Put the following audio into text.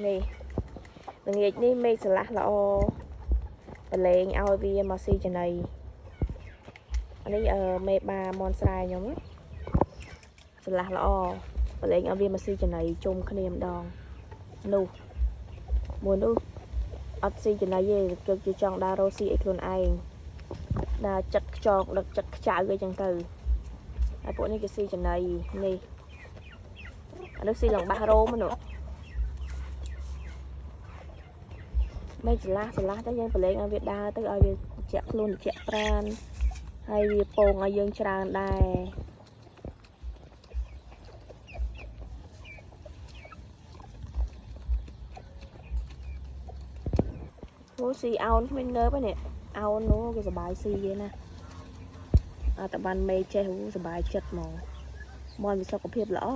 នេះល្ងាចនេះមេឃស្រឡះល្អប្រឡែងឲ្យវាមកស៊ីចំណីអានេះអឺមេបាមន់ស្រែខ្ញុំណាស្រឡះល្អប្រឡែងឲ្យវាមកស៊ីចំណីជុំគ្នាម្ដងនោះមួយនោះអត់ស៊ីចំណីទេគឺជាចង់ដើររកស៊ីអីខ្លួនឯងដើរចិត្តខ្ចងដឹកចិត្តខ្ចៅអីចឹងទៅហើយពួកនេះគេស៊ីចំណីនេះអានោះស៊ីលំបាសរោមនោះ មេចលាស់ចលាស់ទៅយើងប្រឡែងឲ្យវាដើរទៅឲ្យវាជាក់ខ្លួនជាក់ប្រានហើយវាពងឲ្យយើងច្រើនដែរអូស៊ីអោនគ្មានងើបទេនេះអោននោះគេសบายស៊ីគេណាអត់តបានមេចេះអូសบายចិត្តហ្មងមន់វាសុខភាពល្អ